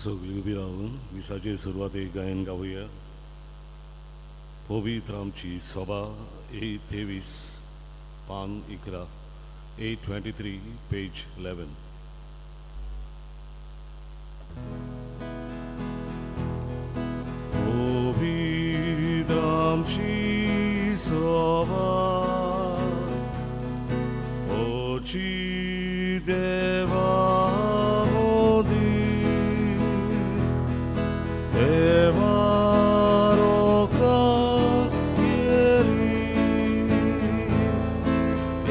सगळीं उबी रावन मिसाचे सुरवातेक गायन गावया. पवित्र आमची सभा, ए 23, पान 11, A 23, page 11. पवित्र आमची सभा, ओची देवा मोदी, देवा रोका केली,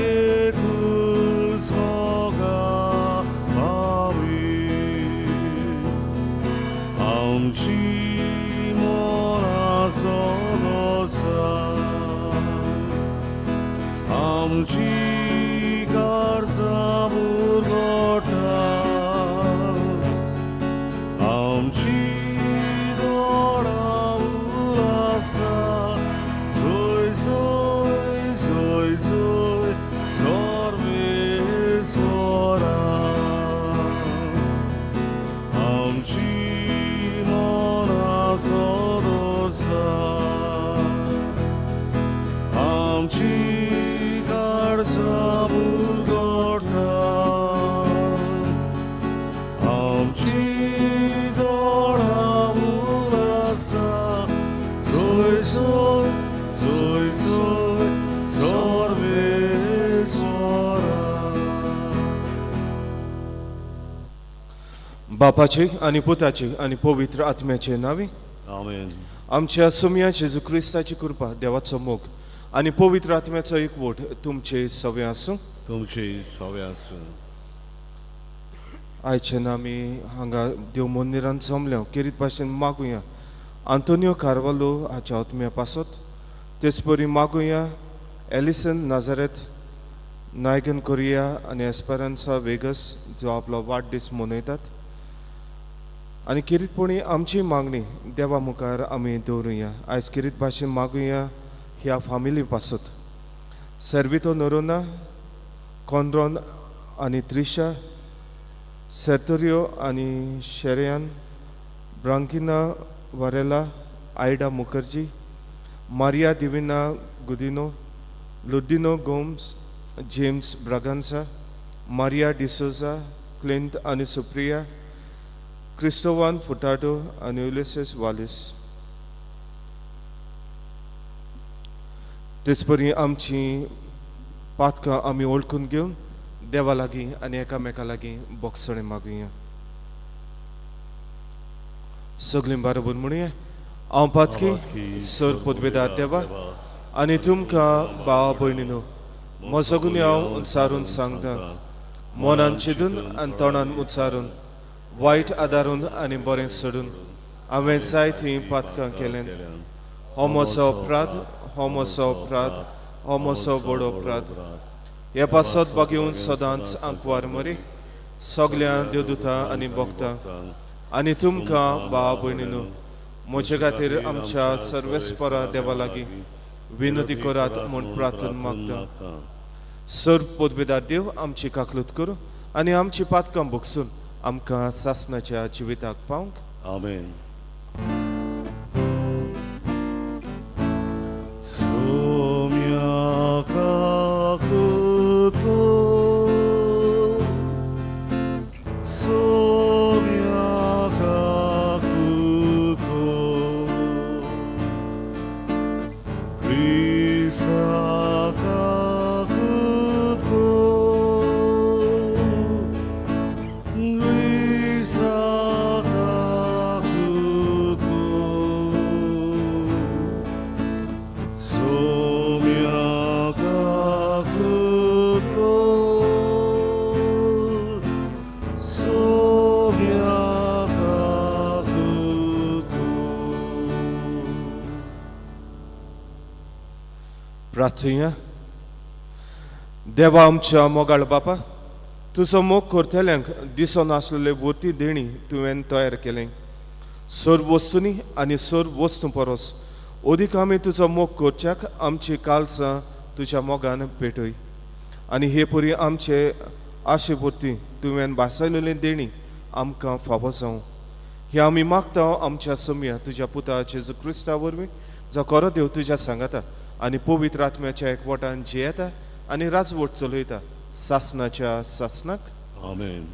एकूच मोगा पावी, आमची मना सदसा, आमची काळजां बुरगोटा, आमची दोळां उलासा, जोय जोय जोय जोय सर्वेस्वरा, आमची मना सदसा, आमची काळजां बुरगोटा, आमची दोळां उलासा, जोय जोय जोय जोय सर्वेस्वरा. बापाचे आनी पुताचे आनी पवित्र आत्म्याचे नांवी. आमेन. आमच्या सोमया जेजू क्रिस्ताची कृपा, देवाचो मोग आनी पवित्र आत्म्याचो एकवट तुमचे सवे आसूं. तुमचे सवे आसूं. आयच्यान आमी हांगा देव मंदिरान जमल्या, केरीत भाशेन मागुया आंतोनियो कार्वालो हाच्या आत्म्या पासत. तेच परी मागुया एलिसन नाजारेत नायगन कोरिया आनी एस्पेरन्सा वेगस जो आपलो वाडदीस मनयतात. आनी किरीतपणी आमची मागणी देवा मुखार आमी दवरुया. आयज किरीत भाशेन मागुया ह्या फामिली पासत: सर्वितो नरोना, कॉनरॉन आनी त्रिशा, सेर्तोरियो आनी Sheryan, Brancina Varela, Aida Mukherjee, Maria Divina Gudinho, Lourdino Gomes, James Braganza, Maria D'Souza, Clint आनी सुप्रिया, क्रिस्टोवान फुटाडो आनी उलिसेस वालिस. तेच परी आमची पातकां आमी वळखून घेवन देवा लागीं आनी एकामेका लागीं बोगसणें मागुया. सगळीं बारोबर म्हणुया: हांव पातकी सर पदवेदार देवा आनी तुमकां भावा भयणीनो म्हजो गुन्यांव उंचारून सांगता. मनान चिंतून आनी तोंडान उच्चारून, वायट आदारून आनी बरें सोडून हांवें जायतीं पातकां केल्यात. हो म्हजो अपराध, हो म्हजो अपराध, हो म्हजो व्हड अपराध. हे पासत बागेवन सदांच आंकवार मरी, सगल्या देवदुतां आनी भक्तां आनी तुमकां भावा भयणीनो म्हजे खातीर आमच्या सर्वेस्परा देवा लागीं विनोदी करात म्हूण प्रार्थना मागता. सर पदवेदार देव आमची काकलूत करूं आनी आमची पातकां भोगसून आमकां सासनाच्या जिविताक पावंक. आमेन. सोम्या काकूत कर, सोम्या काकूत कर, क्रिस्ता काकूत कर, क्रिस्ता काकूत कर, सोम्या काकूत कर, सोम्या काकूत कर. प्रार्थुया. देवा आमच्या मोगाळ बापा, तुजो मोग करतल्यांक दिसोन आसलेले वर्ती देणी तुवें तयार केलें. सर्व वस्तूंनी आनी सर्व वस्तूं परस अदीक आमी तुजो मोग करच्याक आमची काळजां तुज्या मोगान पेटय आनी हे परी आमचे आशे पुरती तुवें भासयलेली देणी आमकां फावो जावं. हे आमी मागता आमच्या सोम्या तुज्या पुता जेजू क्रिस्ता वरवीं, जो खरो देव तुज्या सांगाता आनी पवित्र आत्म्याच्या एकवटान जियेता आनी राजवट चलयता सासनाच्या सासनाक. आमेन.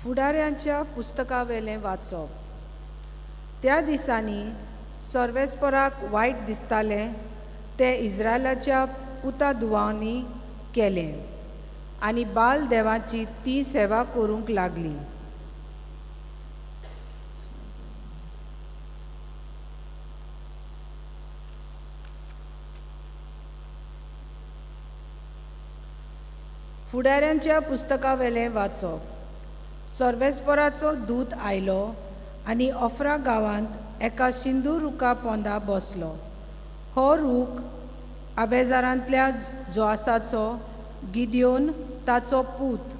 फुडाऱ्यांच्या पुस्तकावेलें वाचप. त्या दिसांनी सर्वेस्पराक वायट दिसतालें तें इस्रायलाच्या पुता दुवांनी केलें आनी बाल देवाची ती सेवा करूंक लागली. फुडाऱ्यांच्या पुस्तकावेलें वाचप. सर्वेस्पराचो दूत आयलो आनी ऑफ्रा गांवांत एका शिंदू रुखा पोंदा बसलो. हो रूख आबेजारांतल्या जोआसाचो गिदियोन ताचो पूत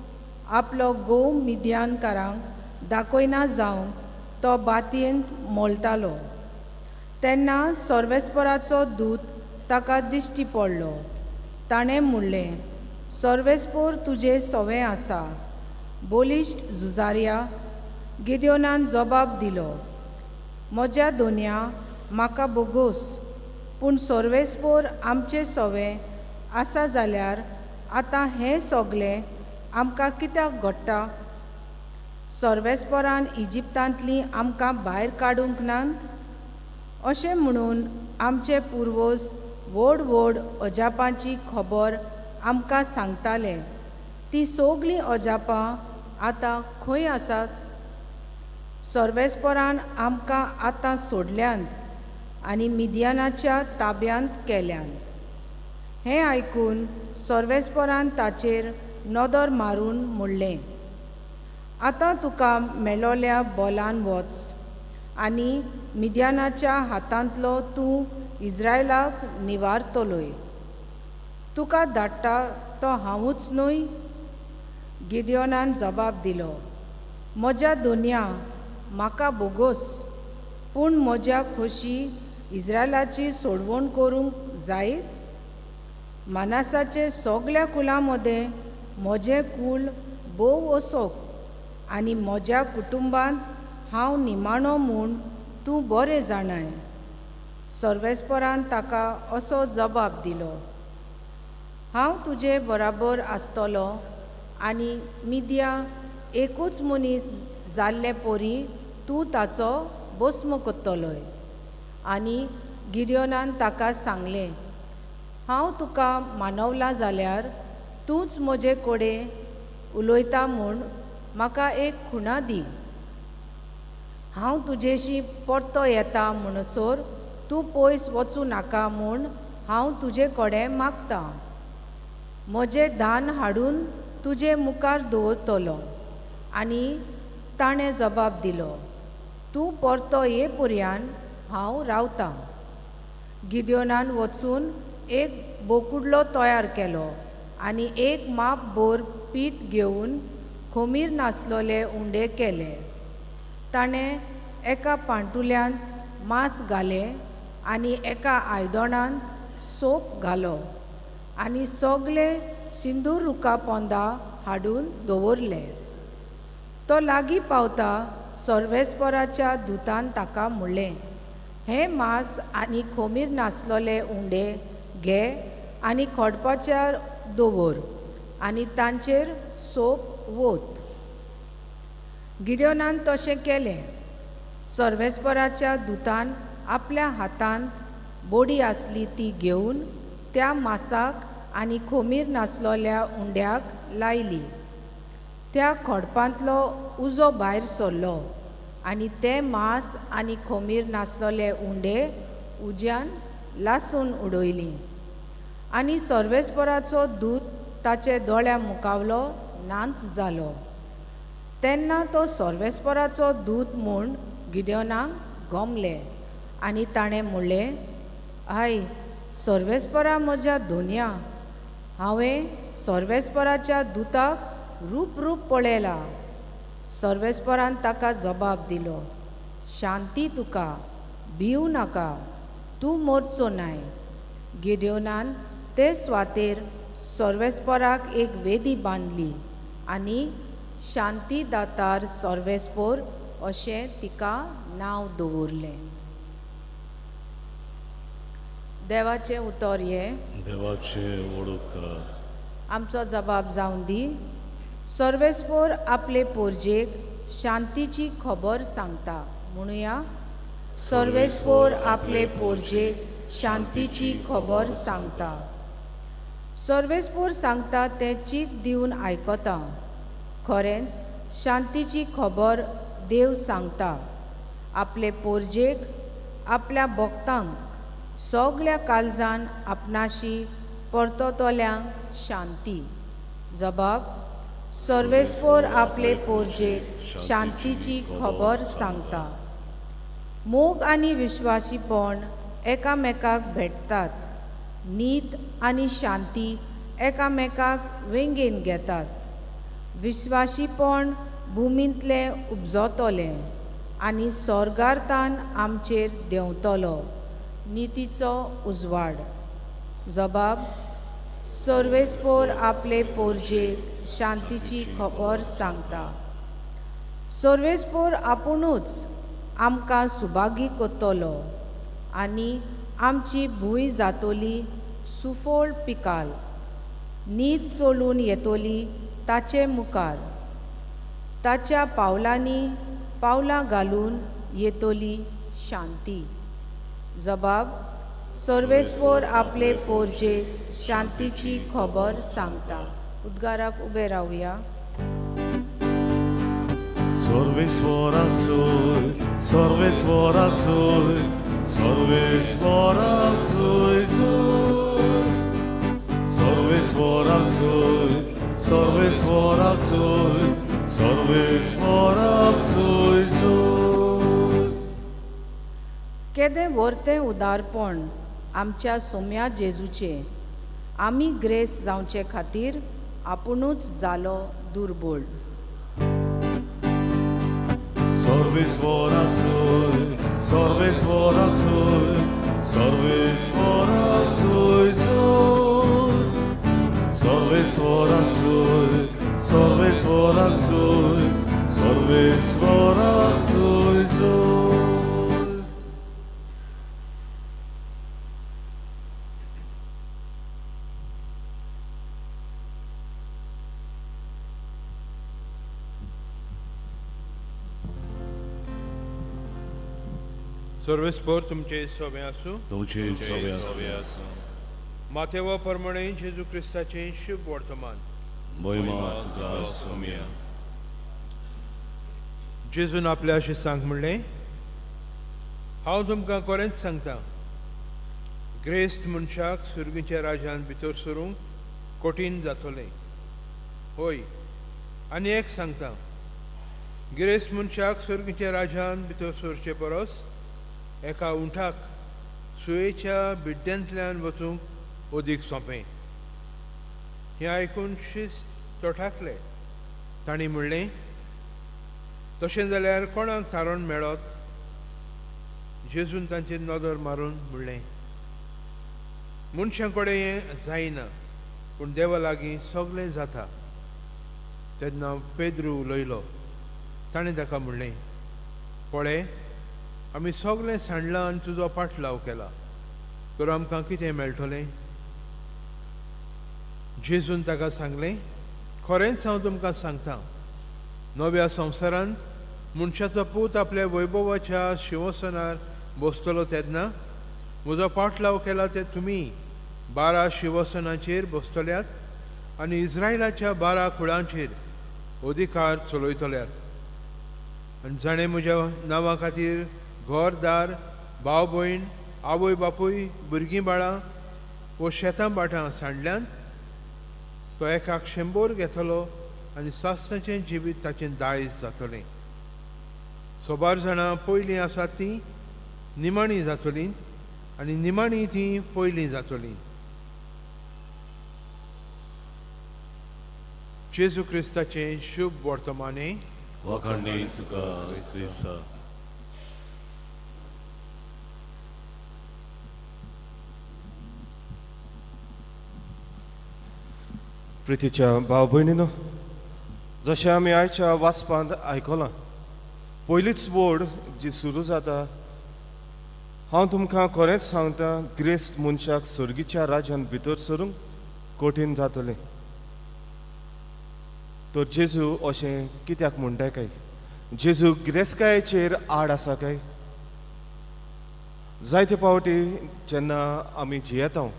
आपलो गोव मिद्यानकारांक दाखयना जावंक तो बातयेंत मोलतालो. तेन्ना सर्वेस्पराचो दूत ताका दिश्टी पडलो. ताणें म्हणलें, सर्वेस्पोर तुजें सवें आसा, बोलिश्ट झुजार्या. गिदियोनान जबाब दिलो, म्हज्या दोनया म्हाका बोगोस, पूण सर्वेस्पोर आमचें सवें आसा जाल्यार आतां हें सगलें आमकां कित्याक घडटा? सर्वेस्पोरान इजिप्तांतलीं आमकां भायर काडूंक नात? अशें म्हणून आमचे पुर्वज व्हड व्हड अजापांची खबर आमकां सांगताले. तीं सगलीं अजापां आतां खंय आसात? सर्वेस्परान आमकां आतां सोडल्यांत आनी मिद्यानाच्या ताब्यांत केल्यांत. हें आयकून सर्वेस्परान ताचेर नदर मारून म्हणलें, आतां तुका मेलोल्या बोलान वच आनी मिद्यानाच्या हातांतलो तूं इस्रायलाक निवारतलोय. तुका धाडटा तो हांवूच न्हय? गिदियोनान जबाब दिलो, म्हज्या दोनया म्हाका बोगोस, पूण म्हज्या खोशी इस्रायलाची सोडवण करूंक जायत? मानासाचे सगल्या कुलां मदें म्हजें कूल भोव असोक आनी म्हज्या कुटुंबांत हांव निमाणो म्हूण तूं बरें जाणाय. सर्वेस्परान ताका असो जबाब दिलो, हांव तुजे बराबर आसतलो आनी मिद्या एकूच मनीस जाल्ले परी तूं ताचो भस्म करतलोय. आनी गिदियोनान ताका सांगलें, हांव तुका मानवला जाल्यार तूंच म्हजे कडेन उलयता म्हूण म्हाका एक खुणा दी. हांव तुजेशी परतो येता म्हणसर तूं पयस वचूं नाका म्हूण हांव तुजे कडेन मागतां. म्हजें दान हाडून तुजे मुखार दवरतलो. आनी ताणें जबाब दिलो, तूं परतो ये पर्यान हांव रावतां. गिदियोनान वचून एक बोकुडलो तयार केलो आनी एक माप भर पीठ घेवन खोमीर नासलोले उंडे केले. ताणें एका पांटुल्यांत मांस घालें आनी एका आयदनांत सोप घालो आनी सगले सिंदूर रुखा पोंदा हाडून दवरले. तो लागीं पावता सर्वेस्पराच्या दुतान ताका म्हणलें, हें मांस आनी खोमीर नासलोले उंडे घे आनी खोडपाच्यार दवर आनी तांचेर सोप वोत. गिडियोनान तशें केलें. सर्वेस्पराच्या दुतान आपल्या हातांत बोडी आसली ती घेवन त्या मासाक आनी खोमीर नासलोल्या उंड्याक लायली. त्या खोडपांतलो उजो भायर सरलो आनी तें मांस आनी खोमीर नासलोले उंडे उज्यान लासून उडयली. आनी सर्वेस्पराचो दूत ताचे दोळ्या मुखावलो नाच जालो. तेन्ना तो सर्वेस्पराचो दूत म्हूण गिडियोनाक गोमलें आनी ताणें म्हणलें, I सर्वेस्परा म्हज्या दोनया, हांवें सर्वेस्पराच्या दुताक रूप रूप पळयला. सर्वेस्परान ताका जबाब दिलो, शांती तुका, भिवू नाका, तूं मरचो नाय. गिडियोनान ते सुवातेर सर्वेस्पोराक एक वेदी बांदली आनी शांतीदातार सर्वेस्पोर अशें तिका नांव दवरलें. देवाचें उतर हें. देवाचे वडोपकार. आमचो जबाब जावन दी. सर्वेस्पोर आपले पोरजेक शांतीची खबर सांगता. म्हणुया, सर्वेस्पोर आपले पोरजेक शांतीची खबर सांगता. सर्वेस्पोर सांगता तें चीत दिवन आयकता. खरेंच शांतीची खबर देव सांगता आपले पोरजेक, आपल्या भक्तांक, सगल्या काळजान आपणाशी परततल्यांक शांती. जबाब, सर्वेस्पोर आपले पोरजेक शांतीची खबर सांगता. मोग आनी विश्वासीपण एकामेकाक भेटतात. नीत आनी शांती एकामेकाक वेंगेन घेतात. विश्वासीपण भुमींतलें उपजतलें आनी सोर्गार्तान आमचेर देंवतलो नितीचो उजवाड. जबाब, सर्वेस्पोर आपले पोरजेक शांतीची खबर सांगता. सर्वेस्पोर आपुणूच आमकां सुभागी करतलो आनी आमची भूंय जातली सुफळ पिकाल. नीत चलून येतली ताचे मुखार, ताच्या पावलांनी पावलां घालून येतली शांती. जबाब, सर्वेस्पोर आपले पोरजेक शांतीची खबर सांगता. उद्गाराक उबे रावया. सर्वेस्वराचोय, सर्वेस्वराचोय, सर्वेस्वराचोय जोर. सर्वेस्वराचोय, सर्वेस्वराचोय, सर्वेस्वराचोय जोर. केदें व्हरतें उदारपण आमच्या सोम्या जेजूचें. आमी ग्रेस जावचे खातीर आपुणूच जालो दुर्बोळ. सर्वेस्वराचोय, सर्वेस्वराचोय, सर्वेस्वराचोय जोर. सर्वेस्वराचोय, सर्वेस्वराचोय, सर्वेस्वराचोय जोर. सर्वेस्पोर तुमचे सोबे आसूं. तुमचे सवे आसूं. माथेवा प्रमाणे जेजू क्रिस्ताचें शुभ वर्तमान. महिमा तुका सोम्या. जेजून आपल्या शिसांक म्हणलें, हांव तुमकां खरेंच सांगता, ग्रेस्त मनशाक सुर्गीच्या राजान भितर सरूंक कठीण जातलें. होय, आनी एक सांगता, गिरेस्त मनशाक सुर्गीच्या राजान भितर सरचे परस एका उंठाक सुयेच्या बिड्ड्यांतल्यान वचूंक अदीक सोंपें. हें आयकून शिस्त तोठाकले. तांणी म्हणलें, तशें जाल्यार कोणाक थारोवन मेळत? जेजून तांचेर नदर मारून म्हणलें, मनशां कडेन हें जायना, पूण देवा लागीं सगळें जाता. तेन्ना पेद्रू उलयलो. ताणें ताका म्हणलें, पळय, आमी सगळें सांडलां आनी तुजो पाटलाव केला, तर आमकां कितें मेळटलें? जेजून ताका सांगलें, खरेंच हांव तुमकां सांगता, नव्या संवसारांत मनशाचो पूत आपल्या वैभवाच्या शिंवासनार बसतलो तेन्ना म्हजो पाटलाव केला ते तुमी 12 शिंवासनाचेर बसतल्यात आनी इस्रायलाच्या 12 कुळांचेर अधिकार चलयतल्यात. आनी जाणें म्हज्या नांवा खातीर घर दार, भाव भयण, आवय बापूय, भुरगीं बाळां वो शेतां भाटां सांडल्यांत, तो एकाक 100 घेतलो आनी सासणाचें जिवीत ताचें दायज जातलें. सोबार जाणां पयलीं आसात तीं निमाणी जातलीं आनी निमाणी तीं पयलीं जातलीं. जेजू क्रिस्ताचें शुभ वर्तमाने. वाखाणणी तुका क्रिस्ता. प्रितीच्या भाव भयणीनो, जशें आमी आयच्या वाचपांत आयकलां, पयलीच बोर्ड जी सुरू जाता, हांव तुमकां खरेंच सांगता, ग्रेस्त मनशाक सर्गीच्या राज्यांत भितर सरूंक कठीण जातलें. तर जेजू अशें कित्याक म्हणटा काय? जेजू गिरेस्तकायेचेर आड आसा काय? जायते फावटी जेन्ना आमी जियेता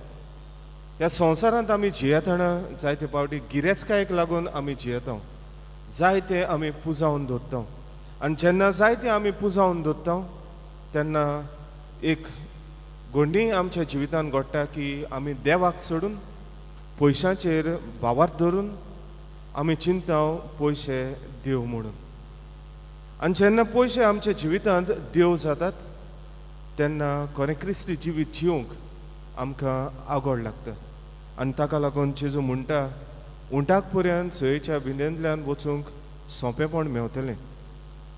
ह्या संवसारांत, आमी जियेतना जायते फावटी गिरेस्तकायेक लागून आमी जियेता, जायते आमी पुजावन दवरता. आनी जेन्ना जायते आमी पुजावन दवरता तेन्ना एक गोंडी आमच्या जिवितान घडटा की आमी देवाक सोडून पयशांचेर भावार्थ धरून आमी चिंता पयशे देव म्हणून. आनी जेन्ना पयशे आमच्या जिवितांत देव जातात तेन्ना खरें क्रिस्ती जिवीत जिवंक आमकां आगोड लागता. आनी ताका लागून जेजू म्हणटा, उंटाक पर्यंत सयेच्या बिंदेंतल्यान वचूंक सोंपेपण मेवतलें.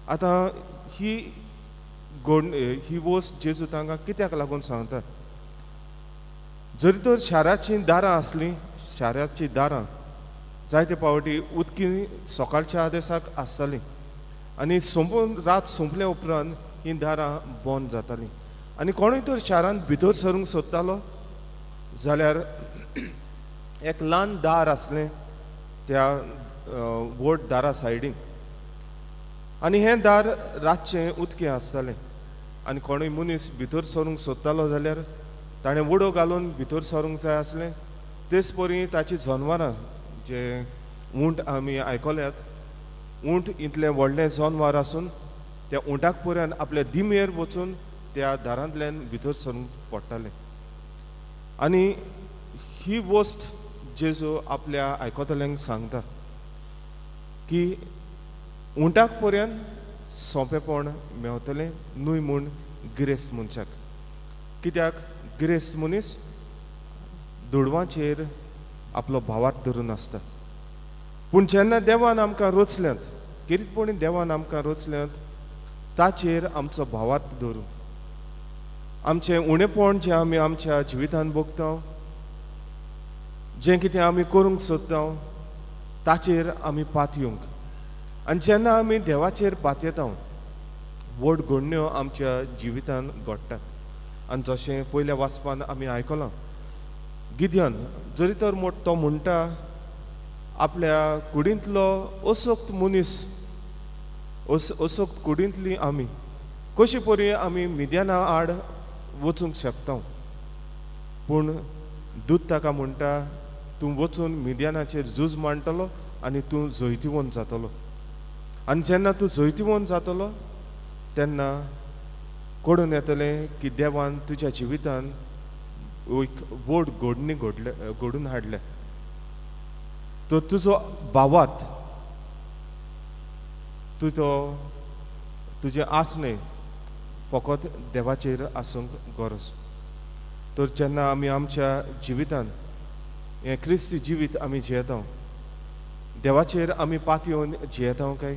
आतां ही गोड ही वस्त जेजू तांकां कित्याक लागून सांगता? जरी तर शाराचीं दारां आसलीं, शाराचीं दारां जायते फावटी उदकी सकाळच्या आदेसाक आसतालीं आनी सोंपून रात सोंपल्या उपरांत हीं दारां बंद जातालीं. आनी कोणूय तर शारांत भितर सरूंक सोदतालो जाल्यार एक ल्हान दार आसलें त्या व्हड दारा सायडीन, आनी हें दार रातचें उदकें आसतालें. आनी कोणूय मनीस भितर सरूंक सोदतालो जाल्यार ताणें उडो घालून भितर सरूंक जाय आसलें. तेच परी ताची जनवरां, जे उंट आमी आयकल्यात, उंट इतलें व्हडलें जनवार आसून त्या उंटाक पर्यंत आपल्या दिमेर वचून त्या दारांतल्यान भितर सरूंक पडटालें. आनी ही वस्त जेजू आपल्या आयकतल्यांक सांगता की उंटाक पर्यंत सोंपेपण मेवतलें न्हय म्हूण गिरेस्त मनशाक. कित्याक गिरेस्त मनीस दुडवांचेर आपलो भावार्थ धरून आसता. पूण जेन्ना देवान आमकां रचल्यात, किरीतपणी देवान आमकां रचल्यात, ताचेर आमचो भावार्थ धरून आमचें उणेपण जें आमी आमच्या जिवितान भोगता, जें कितें आमी करूंक सोदता ताचेर आमी पातयेवंक. आनी जेन्ना आमी देवाचेर पातयेता व्हड घडण्यो आमच्या जिवितान घडटात. आनी जशें पयल्या वाचपान आमी आयकलां, गिद्यान जरी तर तो म्हणटा आपल्या कुडींतलो असक्त मनीस, असक्त कुडींतली आमी कशी परी आमी मिद्याना आड वचूंक शकता. पूण दूत ताका म्हणटा, तूं वचून मिद्यानाचेर झूज मांडटलो आनी तूं जैतिवंत जातलो. आनी जेन्ना तूं जैतिवंत जातलो तेन्ना कळून येतलें की देवान तुज्या जिवितान एक व्हड घडणी घडून हाडल्या. तर तुजो भावार्थ, तुजो तुजें आसणें फकत देवाचेर आसूंक गरज. तर जेन्ना आमी आमच्या जिवितान हें क्रिस्ती जिवीत आमी जियेता, देवाचेर आमी पातयेवन जियेता काय?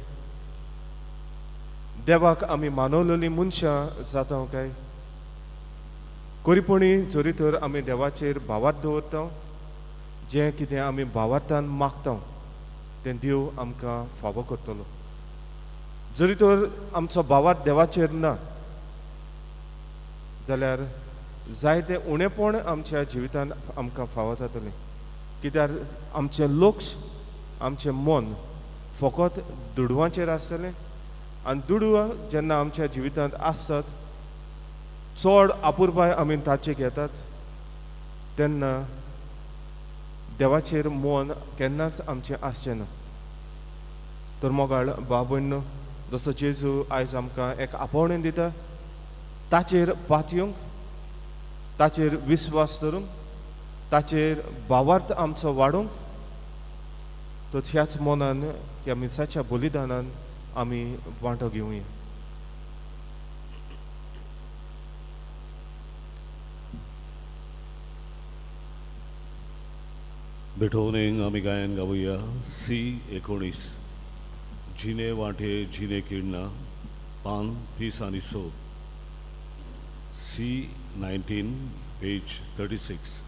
देवाक आमी मानवलेली मनशां जाता काय? कोरीपणी जरी तर आमी देवाचेर भावार्थ दवरता, जें कितें आमी भावार्थान मागता तें देव आमकां फावो करतलो. जरी तर आमचो भावार्थ देवाचेर ना जाल्यार जायते उणेपण आमच्या जिवितान आमकां फावो जातलें. कित्याक आमचें लक्ष, आमचें मन फकत दुडवांचेर आसतलें. आनी दुडवां जेन्ना आमच्या जिवितांत आसतात, चड आपुरबाय आमी ताचे घेतात, तेन्ना देवाचेर मन केन्नाच आमचें आसचें ना. तर मोगाळ भाव भयण, जसो जेजू आयज आमकां एक आपोवणें दिता, ताचेर पातयेवंक, ताचेर विस्वास धरूंक, ताचेर भावार्थ आमचो वाडोवंक, तर ह्याच मनान ह्या मिसाच्या बलिदानान आमी वांटो घेवया. भेटवणेक आमी गायन गावया सी 19, जिने वांटे जिने किडना, पान 30 आनी 6, सी 19 पेज 36.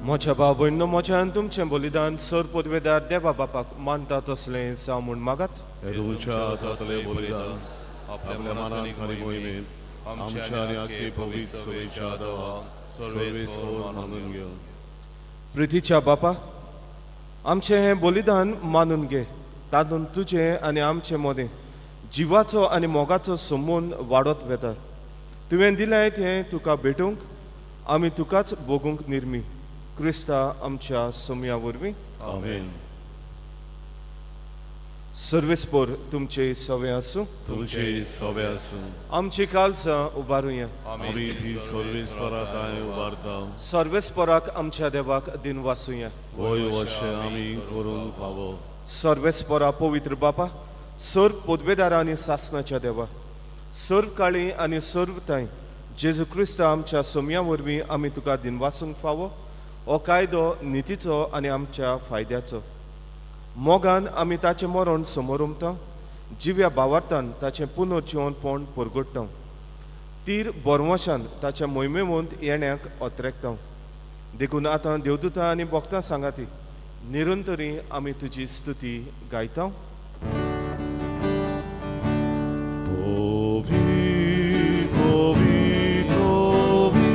म्हज्या भाव भयणीनो म्हज्या आनी तुमचें बलिदान सर पदवेदार देवा बापाक मानता तसलें जावं म्हूण मागात. हे तुमच्या हातांतले बलिदान आपल्या मनान आनी मोहिमेंत आमच्या आनी आख्खे पवित्र सभेच्या देवा सर्वेस्पर मानून घेवन. प्रितीच्या बापा, आमचें हें बलिदान मानून घे, तातूंत तुजें आनी आमचें मदें जिवाचो आनी मोगाचो संबंद वाडत वता. तुवें दिलें तें तुका भेटूंक आमी तुकाच भोगूंक निर्मी क्रिस्ता आमच्या सोमया वरवीं. आमेन. सर्वेस्पर तुमचे सवे आसूं. तुमचे सवे आसूं. आमची कालसां उबारुया. आमी ती सर्वेस्परा तांय उबारता. सर्वेस्पराक आमच्या देवाक दिनवासुया. वय वशें आमी करूंक फावो. सर्वेस्परा पवित्र बापा, सर्व पदवेदारा आनी सासनाच्या देवा, सर्व काळी आनी सर्व तांय जेजू क्रिस्त आमच्या सोमया वरवीं आमी तुका दिनवासूंक फावो. हो कायदो नितीचो आनी आमच्या फायद्याचो. मोगान आमी ताचें मरण समोर उमता, जिव्या भावार्थान ताचें पुनर्जिवनपण परगट्टा, तीर बोरवशान ताच्या मोहिमेवंत येण्याक अत्रेकता. देखून आतां देवदूतां आनी भक्तां सांगाती निरंतरी आमी तुजी स्तुती गायता. Ovi, ovi, ovi,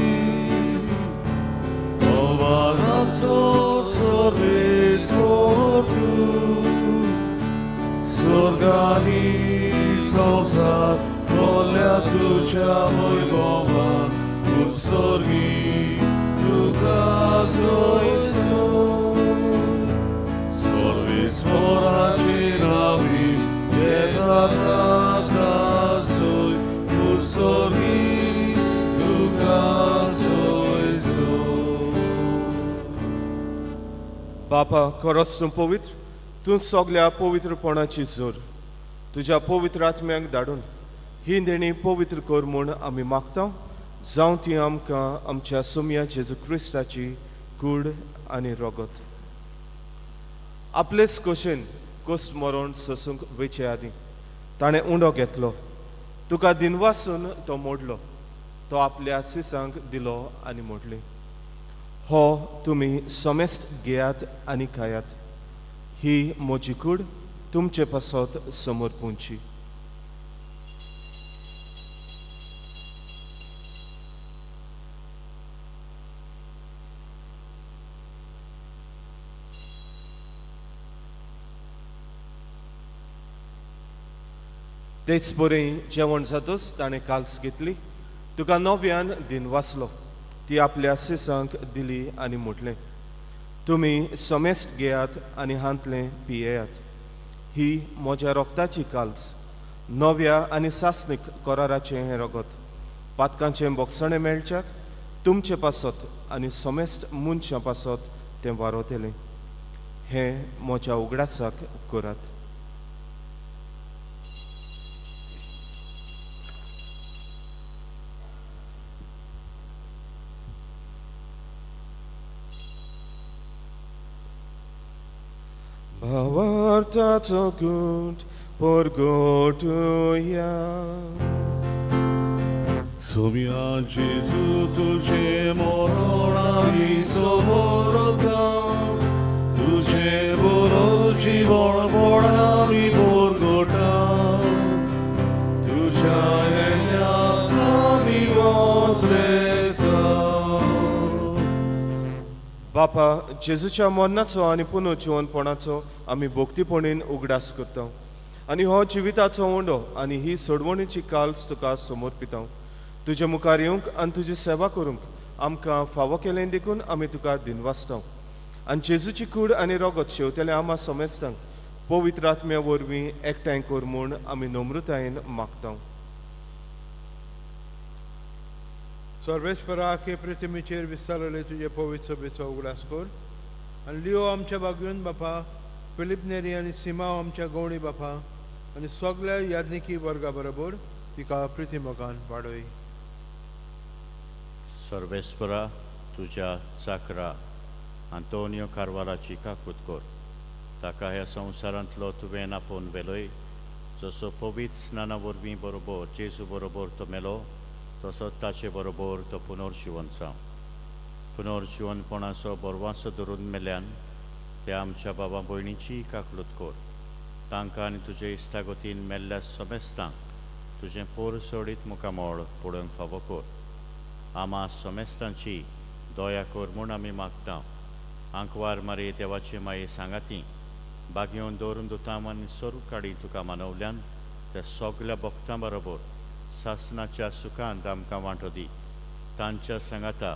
Ovarazzo सर्वेस्पर तूं, स्वर्गानी संवसार भरल्या तुज्या वैभवान, उत्सर्गी तुका जयजो. सर्वेस्पराचे नावी येता ताका जय, उत्सर्गी तुका जयजो. बापा, खरोच तूं पवित्र, तूं सगल्या पवित्रपणाची जोर. तुज्या पवित्र आत्म्याक धाडून ही देणी पवित्र कर म्हूण आमी मागता, जावं ती आमकां आमच्या सोमया जेजू क्रिस्ताची कूड आनी रगत. आपलेच कशेन कश्ट मरण सोसूंक वयचे आदीं ताणें उंडो घेतलो, तुका दिनवासून तो मोडलो, तो आपल्या सिसांक दिलो आनी मोडली, हो तुमी समेस्त घेयात आनी खायात, ही म्हजी कूड तुमचे पासत समर्पूंची. तेच परी जेवण जातच ताणें काल्स घेतली, तुका नव्यान दिनवासलो, ती आपल्या सिसांक दिली आनी म्हटलें, तुमी समेस्त घेयात आनी हांतलें पियेयात, ही म्हज्या रोगताची काल्स, नव्या आनी सासणीक कराराचें हें रगत, पातकांचें बोगसणें मेळच्याक तुमचे पासत आनी समेस्त मनशां पासत तें वारोतलें. हें म्हज्या उगडासाक करात. भावार्थाचो गुट परगटुया. सोम्या जेजू तुझे मरण आमी समोरता, तुझे बरोबर जीवनपण आमी परगटा, तुझ्या येण्याक आमी वावुरता. बापा, जेजूच्या मरणाचो आनी पुनर्जिवनपणाचो आमी भक्तीपणीन उगडास करता आनी हो जिविताचो उंडो आनी ही सोडवणीची काल्स तुका समर्पिता. तुजे मुखार येवंक आनी तुजी सेवा करूंक आमकां फावो केलें देखून आमी तुका दिनवासता. आनी जेजूची कूड आनी रगत शेवतेले आमा समेस्तांक पवित्र आत्म्या वरवीं एकठांय कर म्हूण आमी नम्रतायेन मागता. सर्वेस्परा के प्रतिमेचेर विस्तारले तुजे पवित्र सभेचो उगडास कर आनी लिओ आमच्या बागयून बापा, फिलीप नेरी आनी सिमाव आमच्या गवणी बापा आनी सगल्या याज्ञिकी वर्गा बरोबर तिका प्रितिमोगान वाडय. सर्वेस्परा तुज्या चाकरा आंतोनियो कारवालाची काकूत कर, ताका ह्या संवसारांतलो तुवें आपोवन व्हेलोय, जसो पवित्र स्नाना वरवीं बरोबर जेजू बरोबर तो मेलो, तसोच ताचे बरोबर तो पुनर्जिवन जावं. पुनर्जिवनपणाचो बरवासो धरून मेल्यान त्या आमच्या बाबा भयणीची काकलूत कर. तांकां आनी तुजे इश्टागतीन मेल्ल्या समेस्तांक तुजें पोर सोडीत मुखामळ पळोवंक फावो कर. आमा समेस्तांची दया कर म्हूण आमी मागता. आंकवार मारी देवाचे माये सांगाती बागेवन दवरून दुताम आनी सर्व काडी तुका मानवल्यान त्या सगल्या भक्तां बरोबर सासनाच्या सुखांत आमकां वांटो दी. तांच्या सांगाता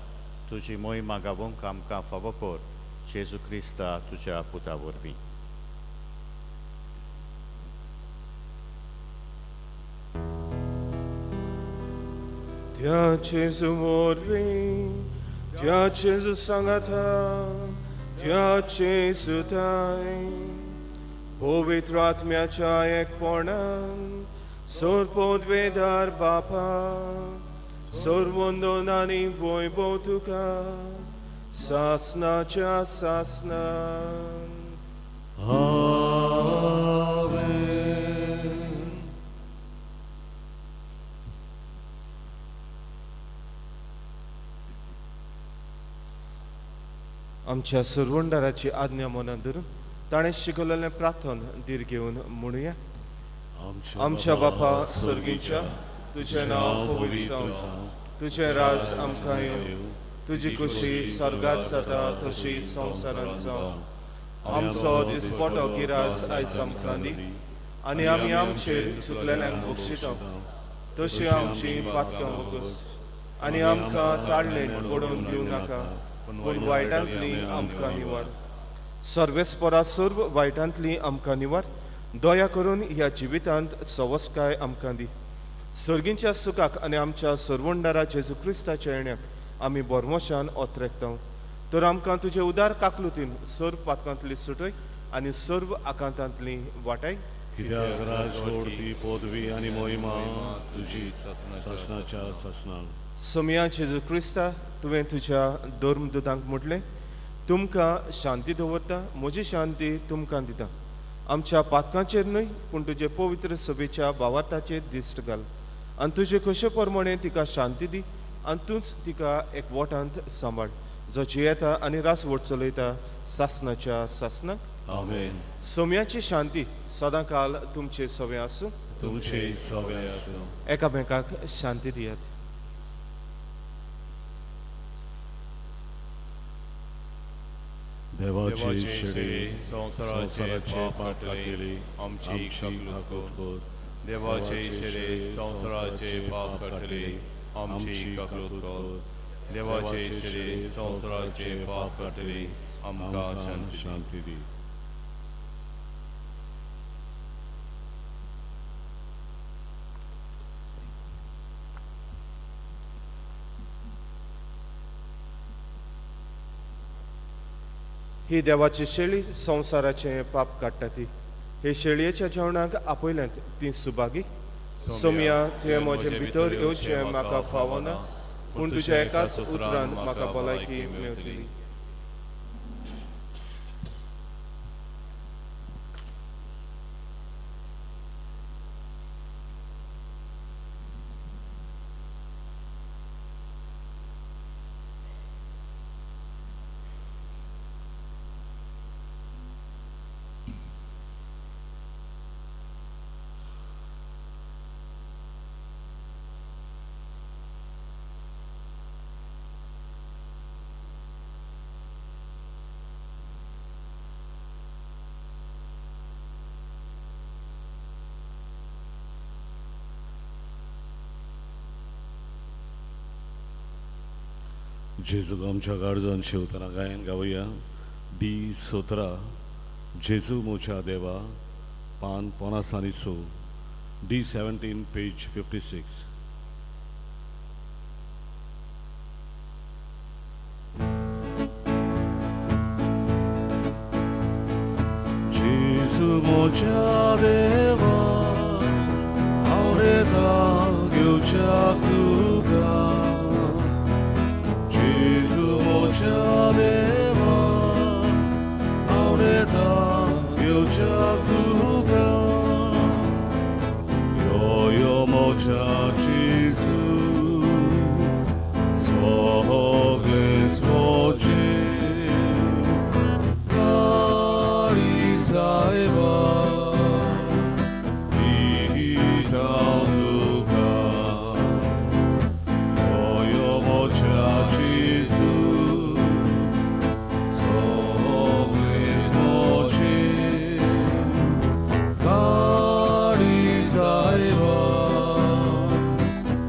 तुजी मोहिमा गावोंक आमकां फावो कर, जेजू क्रिस्ता तुज्या पुता वरवीं. त्या जेजू वरवीं, त्या जेजू सांगाता, त्या जेजू ताय, पवित्र आत्म्याच्या एकपणान, सर्वपदवेदार बापा, सर्वंदन आनी वैभव तुका सासनाच्या सासनान. आमेन. आमच्या सरवंडाराची आज्ञा मनात धरून ताणें शिकवलेलें प्रार्थन धीर घेवन म्हणुया. आमच्या बापा सर्गीच्या, तुजें नांव पवित्र जावं, तुजें राज आमकां येवं, तुजी खुशी स्वर्गात जाता तशी संवसारांत जावं. आमचो दिसपटो गिरास आयज आमकां दी आनी आमी आमचेर चुकलेल्यांक बक्षिता तशी आमची पातकां बगस आनी आमकां ताळणेन पडोवन दिवं नाका, पूण वायटांतली आमकां निवार. सर्वेस्परा सर्व वायटांतली आमकां निवार. दया करून ह्या जिवितांत सवस्काय आमकां दी. सर्गींच्या सुखाक आनी आमच्या सर्वंडारा जेजू क्रिस्ताच्या येण्याक आमी बोरमोशान ओतरेकता. तर आमकां तुजे उदार काकलुतीन सर्व पातकांतली सुटय आनी सर्व आकांतांतली वाटाय. कित्याक राजवड ती पदवी आनी मोहिमा तुजी सासनाच्या सासनान. सोमया जेजू क्रिस्ता, तुवें तुज्या धर्मदूतांक म्हटलें, तुमकां शांती दवरता, म्हजी शांती तुमकां दिता. आमच्या पातकांचेर न्हय पूण तुजे पवित्र सभेच्या भावार्थाचेर दिश्ट घाल आनी तुजे खोशे प्रमाणे तिका शांती दी आनी तूंच तिका एकवटांत सांबाळ, जो जियेता आनी रासवट चलयता सासनाच्या सासनाक. आमेन. सोम्याची शांती सदांकाल तुमचे सवे आसूं. तुमचे सवे आसूं. एकामेकाक शांती दियात. देवाचे शेळी संवसाराचे पाप काडटली, आमची काकूत कर. देवाचे शेळे संवसाराचे पाप काडटले, आमची काकूत कर. देवाचे शेळे संवसाराचे पाप काडटले, आमकां शांती दी. शांती दी. ही देवाची शेळी संवसाराचें पाप काडटा ती. हे शेळयेच्या जेवणाक आपयल्यांत ती सुभागी. सोमया, तुवें म्हजे भितर येवचें म्हाका फावना, पूण तुज्या एकाच उतरान म्हाका भलायकी मेळटली. जेजूक आमच्या गार्जान शेवतना गायन गावया. डी 17, जेजू मोच्या देवा, पान 50 आनी 6, डी 17 पेज 56. जेजू मोच्या देवा, हांव रेता घेवच्या तुका. जेजू मोच्या देवा, हांव रेता घेवच्या तुका. यो यो मोच्या जेजू, सगळेंच सायबा दिता तुका दयो म्हज्या जेजू सगळेच म्हजें काडी सायबा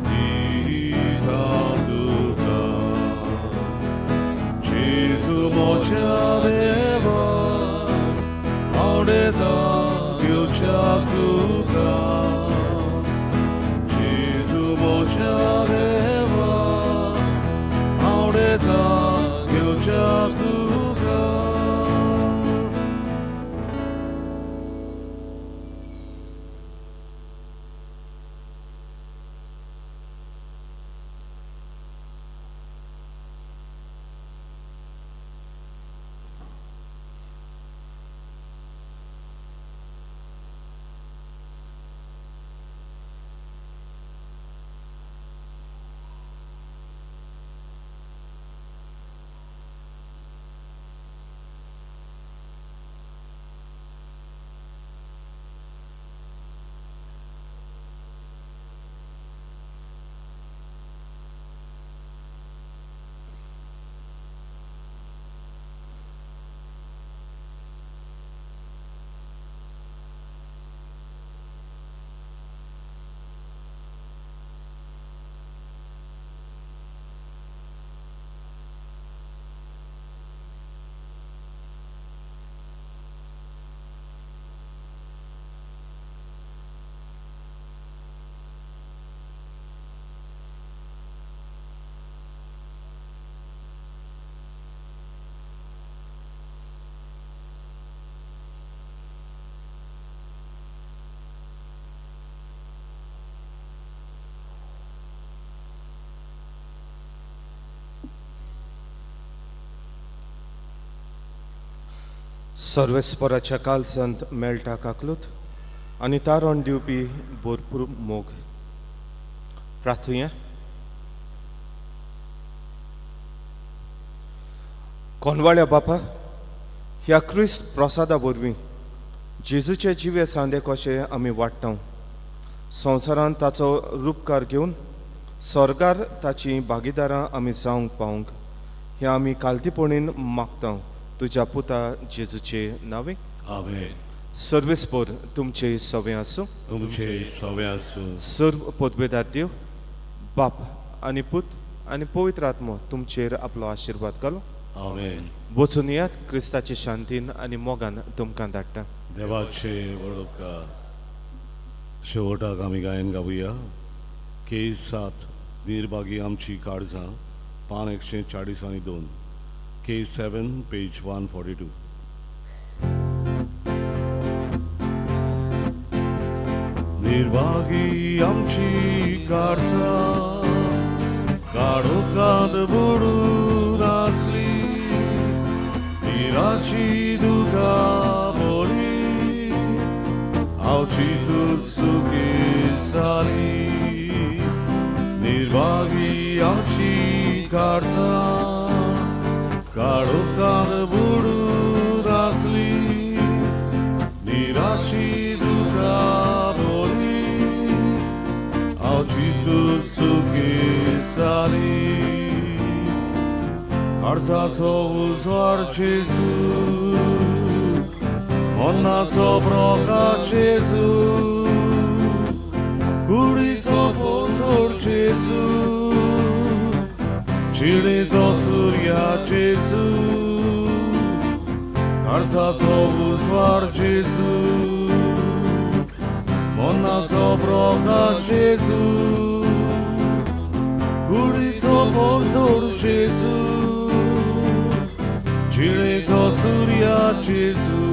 दिता तुका जेजू म्हज्या देवा आवडेता घेवच्या तुका जेजू म्हज्या देवा आवडेता घेवच्या तुका. सर्वेस्पराच्या कालसंत मेळटा काकलूत आनी तारण दिवपी भरपूर मोग. प्रार्थुया. कोनवाळ्या बापा, ह्या क्रिस्त प्रसादा वरवीं जेजूचे जिवे सांदे कशे आमी वाडटा, संवसारांत ताचो रुपकार घेवन स्वर्गार ताची भागीदारां आमी जावंक पावंक हें आमी कालतीपणीन मागता तुज्या पुता जेजूचे नांवे. आमेन. सर्वेस्पर तुमचे सवे आसूं. तुमचे सवे आसूं. सर्व पदवेदार देव बाप आनी पूत आनी पवित्र आत्मो तुमचेर आपलो आशिर्वाद घालो. आमेन. वचून येयात, क्रिस्ताचे शांतीन आनी मोगान तुमकां धाडटा. देवाचे व्हड उपकार. शेवटाक आमी गायन गावया के 7 निर्भागी आमची काळजां, पान 142, के 7 पेज 142. निर्भागी आमची काळजां काळोखांत बुडून आसली, निराशी दुखा बरी हांवची तूं सुखी जाली. निर्भागी आमची काळजां काळोखांत बुडून आसली, निराशी दुखा बरी हांवची तूं सुखी जाली. काळजाचो उजवाड जेजू, मनाचो प्रकाश जेजू, कुडीचो पोंजोड जेजू, जिणेचो सुर्या जेजू. काळजाचो उजवाड जेजू, मनाचो प्रकाश जेजू, कुडीचो पोंजोड जेजू, जिणेचो सुर्या जेजू.